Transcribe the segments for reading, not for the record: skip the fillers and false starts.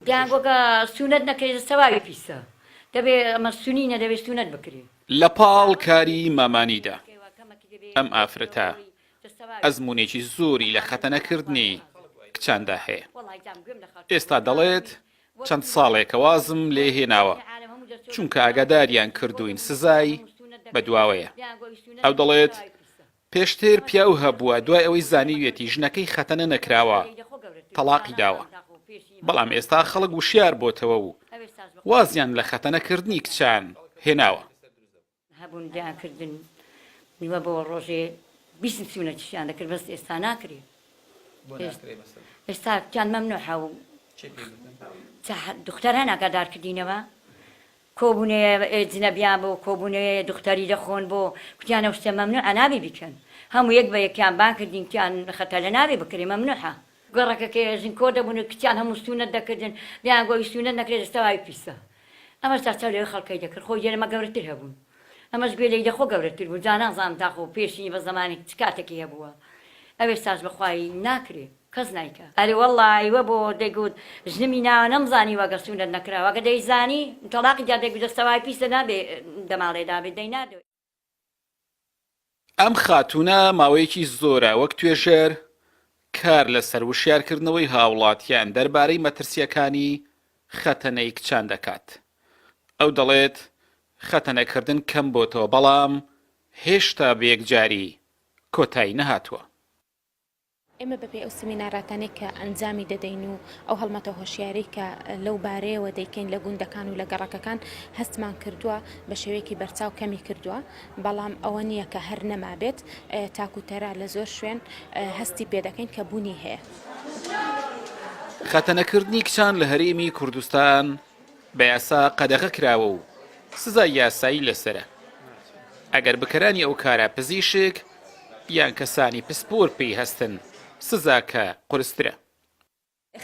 دەیان گۆ کە سونەت نەکرێ سەواوی پیسە دەبێ ئەمە سونینە دەبێ سونەت بکرێ. لە پاڵ کاری مامانیدا ئەم ئافرەتە ئەزموونێکی زۆری لە خەتەنەکردنی کچاندا هەیە. ئێستا دەڵێت چەند ساڵێکە وازم لێ هێناوە، چونکە ئاگاداریان کردووین سزای بەدواوەیە. ئەو دەڵێت پێشتر پیاو هەبووە دوای ئەوەی زانیویەتی ژنەکەی خەتەنە نەکراوە تەڵاقی داوە، بەڵام ئێستا خەڵک وشیار بۆتەوە و وازیان لە خەتەنەکردنی کچان هێناوە. هەبوون دەیانکردن نیوە بۆ ڕۆژێ 20 سونەتیشیان دەکرد بەس ئێستا ناکرێ ئێستا کچان مەمنوعە و دختەران ئاگادار کردینەوە کۆبونەیە جنەبیان بۆ کۆبونەیە دختەری دەخۆن بۆ کوتیان ئەو شتە مەمنوعە نابێ بیکەن هەموو یەک بە یەکیان بانگ کردین کوتیان خەتەنە نابێ بکرێ مەمنوعە. گەڕەکەکەی ژن کۆ دەبوون و کچان هەموو سونەت دەکردن دەیان گۆ سونەت نەکرێ دەستەواوی پیسە ئەمەش تا چاو لەوێ خەڵکەی دەکرد خۆی لەمە گەورەتر هەبوون ئەمەش گوێ لێی دەخۆ گەورەتر بوو جا نازانم تاخۆ پێشینی بە زەمانێک چ کاتێکی هەبووە ئەوێستاش بەخوای ناکرێ. کەس نایکا. ئەرێ وەڵا ئیوە بۆ دەیگوت ژنمی ناوە نەمزانیوە گەر سونەت نەکراوە گەر دەیزانی تەڵاقی دا دەیگوت دەستەوای پیسە نابێ دەماڵێ دابێ دەیناردەوە. ئەم خاتوونە ماوەیەکی زۆرە وەک توێژەر کار لەسەر وشیارکردنەوەی هاوڵاتیان دەربارەی مەترسییەکانی خەتەنەی کچان دەکات. ئەو دەڵێت، خەتەنەکردن کەم بۆتەوە بەڵام هێشتا بەیەکجاری کۆتایی نەهاتووە. ئێمە بەپێی ئەو سیمیناراتانەی کە ئەنجامی دەدەین و ئەو هەڵمەتە هۆشیارەی کە لەو بارەیەوە دەیکەین لە گوندەکان و لە گەڕەکەکان هەستمان کردووە بە شێوەیەکی بەرچاو کەمی کردووە بەڵام ئەوە نییە کە هەر نەمابێت تاکو تەرا لە زۆر شوێن هەستی پێدەکەین کە بوونی هەیە. خەتەنەکردنی کچان لە هەرێمی کوردستان بە یاسا قەدەغە کراوە و سزای یاسایی لەسەرە ئەگەر بکەرانی ئەو کارە پزیشک یان کەسانی پسپۆر پێی هەستن سزاکە قورسترە.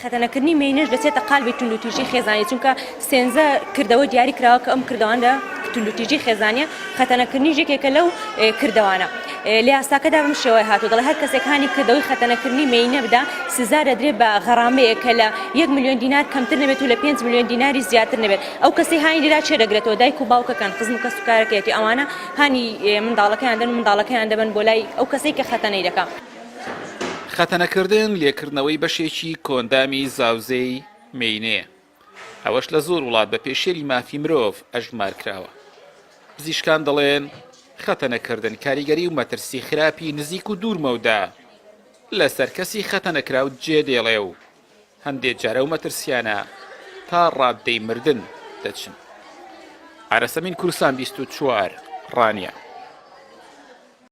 خەتەنەکردنی مێینەش دەچێتە قالبی توندوتیژی خێزانی، چونکە سێنزە کردەوە دیاری کراوە کە ئەم کردەوانە توندوتیژی خێزانیە، خەتەنەکردنیش یەکێکە لەو کردەوانە. لە یاساکەدا بەم شێوەیە هاتووە دەڵێ هەر کەسێک هانی کردەوەی خەتەنەکردنی مێینە بدا سزا دەدرێت بە غەرامەیەک کە لە یەک ملیۆن دینار کەمتر نەبێت و لە پێنج ملیۆن دیناری زیاتر نەبێت. ئەو کەسەی هانی دەدا کێ دەگرێتەوە؟ دایک و باوکەکان، خزم و کەسوکارەکەیەتی ئەوانە هانی منداڵەکەیان دەن و منداڵەکەیان دەبەن بۆ لای ئەو کەسەی کە خەتەنەی دەکا. خەتەنەکردن لێکردنەوەی بەشێکی کۆئەندامی زاوزێی مێینەیە، ئەوەش لە زۆر وڵات بە پێشێلی مافی مرۆڤ ئەژمار کراوە. پزیشکان دەڵێن خەتەنەکردن کاریگەری و مەترسی خراپی نزیک و دوور مەودا لەسەر کەسی خەتەنەکراو جێدێڵێ و هەندێ جار ئەو مەترسیانە تا ڕاددەی مردن دەچن. ئارەسەمین کوردستان 24، ڕانیە.